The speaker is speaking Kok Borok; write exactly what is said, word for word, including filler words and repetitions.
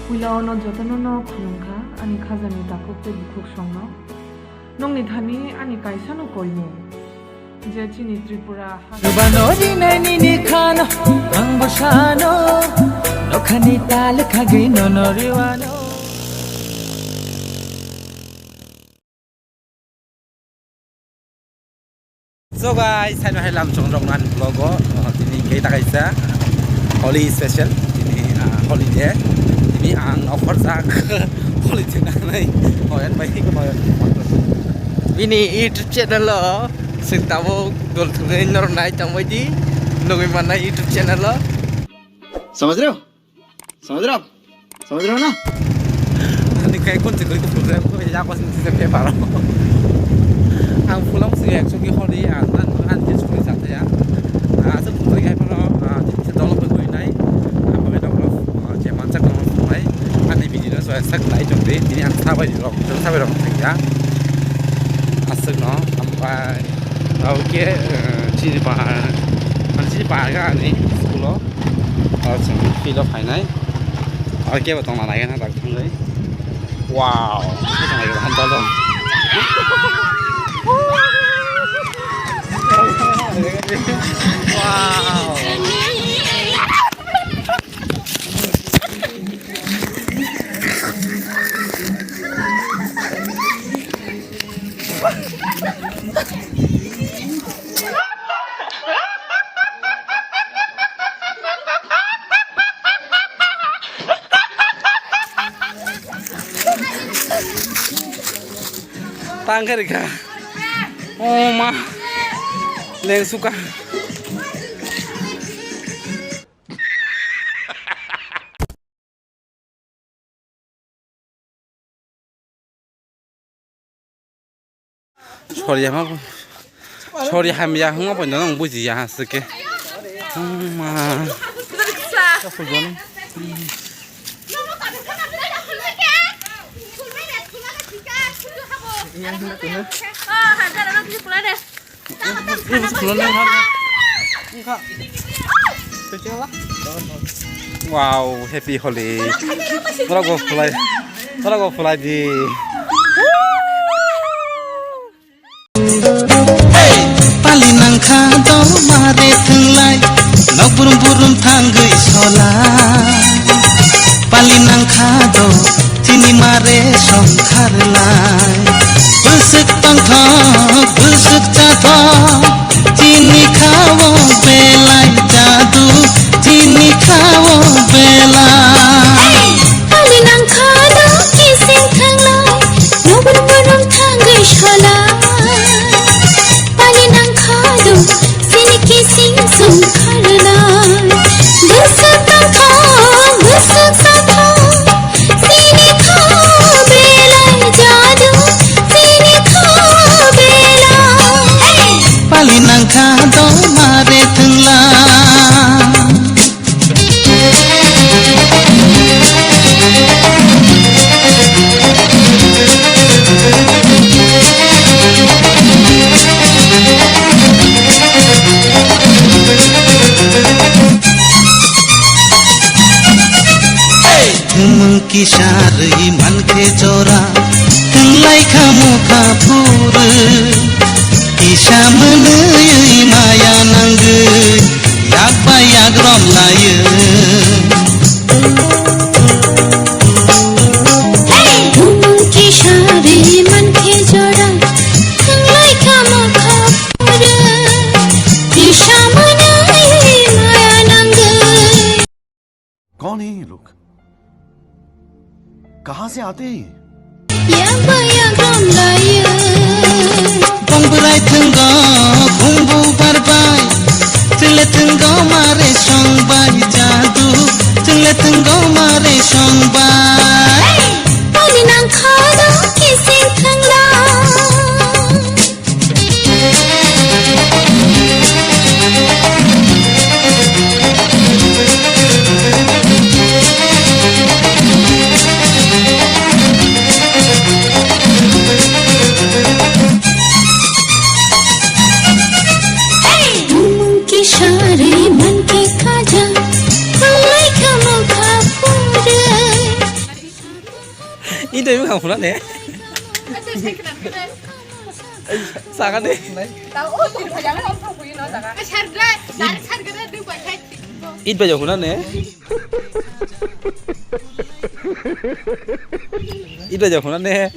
Puila ono jotono no khulumkha, ani khajani takhuk tei bukhuk songno. Nokni thani ani kaisano koimung, je chini Tripura ha- Rwbano rinai nini khano, ang bo sano, nokhani tal khagwi nono rwano. So guys, saino hai lamchong rok nani vlog o, uh, tini khe ta kaisa Holi special, tini, uh, Holi day, tini ang offer jak Holi thinanai, hoyan bai ko hoyan. Bini YouTube channel o sing tabuk dol thwnwi norok nai tongbai di, nugwi mannai YouTube channel o. समझ रहे हो? समझ रहे हो आप? समझ रहे हो ना? Ani kai kun chikoi tu program ko ya ko sin se paper. Ang pulang si ek sugi holi ang nan an je sukoi sa ya. Asa putri kai pano je dolo pe koi nai. Apa be dolo je manchak no nai. Ani bini no so sak lai jong de. Ini ang sabai rok, sabai rok ya. Asuk no ampai. Oke, chini pa, chini pa ga ani school o. O chwng field o phainai. Aro kebo tongna naigen ha dak thangwi. Wow. Kebo tongna naigen ha dol dol. Wow. Tang khe rikha. Oh ma. Leng suka. Sori ya ma. Sori hamya hwnma bai no buji ya ha sike. Oh ma. Wow, happy Holi. Tora go phulai, tora go phulai di. Pali nangkha do mare thwnglai, nok burum burum thangwi sola. Pali nangkha do chini mare songkharlai. Bwswk tongthok, bwswk chathok, chini khao belai jadu, chini khao belai. Pali nangkha do kising thanglai, nobor borok thangwi sola. Pali nangkha do chini kising songkharlai. Bwswk tongthok, bwswk chathok, chini kho belai jadu, chini kho belai. Pali nangkha do mare thwngla. Thumung kisa rwi mankhe jora, thwnglai kha mokha phuru. Kisa mwnwi maya nangwi, yak bai yak romlaiyo. Thumung kisa rwi mankhe jora, thwnglai kha mokha phuru. Kisa mwnwi maya nangwi. कौन है ये लोग? कहाँ से आते हैं ये? Yak bai yak romlaiyo. Bong bwrai thwngo, bumbu barbai. Chwng le thwngo mare songbai jadu. Chwng le thwngo mare songbai. Pali nangkha do kising thwngla. Thumung kisa rwi mankhe khaja, thwnglai kha mokha Ito yung kamu na ne? Saka ne? Ito yung na ne? Ito yung na ne?